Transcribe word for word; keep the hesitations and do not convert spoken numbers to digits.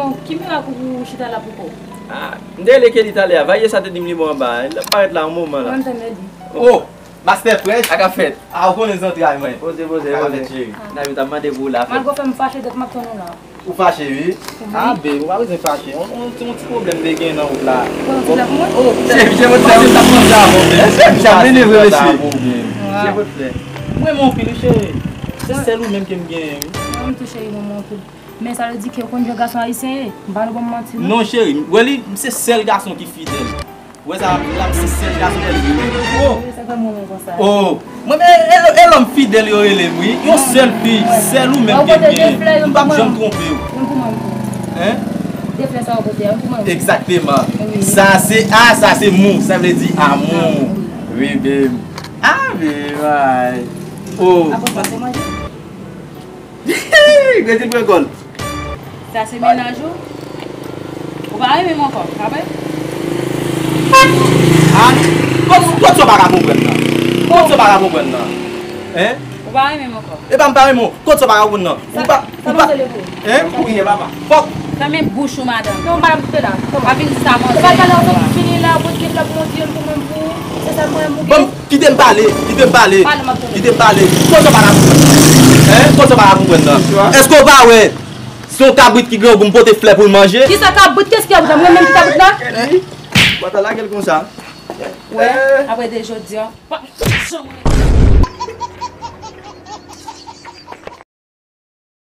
Bon, ki mirak ou chita la pou kò w? Ah, m te rele Kelly talè a. Varye sa te di m li bon anba. L ap parèt la yon moman la. Mwen, m te mèdi. Oh, Master Fresh. Sa k ap fèt? Ah, ou konnen zantray mwen. Poze, poze, poze. Sa k ap fèt, cheri? N ap vin t ap mande pou ou la. Malgre w fè m fache, dèt m ap tann ou la. Ou fache, wi? Ah, babe, ou pa bezwen fache. On, on, on ti pwoblèm m te gen nan wout la. Ou pran yon ti flè pou mwen? Oh, cheri, je veux te m t ap panse avè w, babe. Cheri, m ap panse avè w, babe. Mwen renmen w anpil, wi, cheri. Se sèl ou menm ke m genyen, wi. Mwen menm tou, cheri, mwen renmen w anpil. Men sa vle di ke ou konn jan gason ayisyen ye? M pa nan bon manti, non. Non, cheri, wè li, m se sèl gason ki fidèl. Ou wè sa, la, m se sèl gason ki fidèl. Oh! Sa fè m renmen konsa. Oh! Mwen, men, e, e lòm fidèl yo rele m, wi. Yon sèl fi, sèl ou menm ke m genyen. M p ap janm twonpe w. Youn pou mwen, youn pou mwen. Hein? De flè sa w pote a, youn pou mwen, youn pou mwen. Egzakteman. Wi. Sa se, ah, sa se mou, sa vle di amou. Amou. Wi, babe. Ah, babe, ay. Oh. Apre sa, se manje. Gredin pran kòl. Sa se mennaj ou? Ou pa renmen m ankò, pa vre? Ah, kot, kot sa w pa ka konprann nan? Kot sa w pa ka konprann nan? Hein? Ou pa renmen m ankò? E pa m pa renmen w. Kot sa w pa ka konprann nan? Ou pa, ou pa, hein? Ou kriye, papa. Fòk. Fèmen bouch ou, madanm. Non, madanm, kite la. Pa vin di sa, manzè. Se pa talè w fini la, ou pote de flè pou mwen, di youn pou mwen, pou ou. Se sèl mwen, mwen. Bon, kite m pale, kite m pale. Pale, m ap tande. Kite m pale. Kote w pa ka konprann nan? Hein? Kote w pa ka konprann nan? Èske w pa wè? Se yon kabrit ki grangou m pote flè pou l manje. Kisa kabrit? Kiyès ki kabrit la? Mwen menm ki kabrit la? Hein? Ou pa ta lage l konsa. Wè, apre de jodi a, pa janm rele.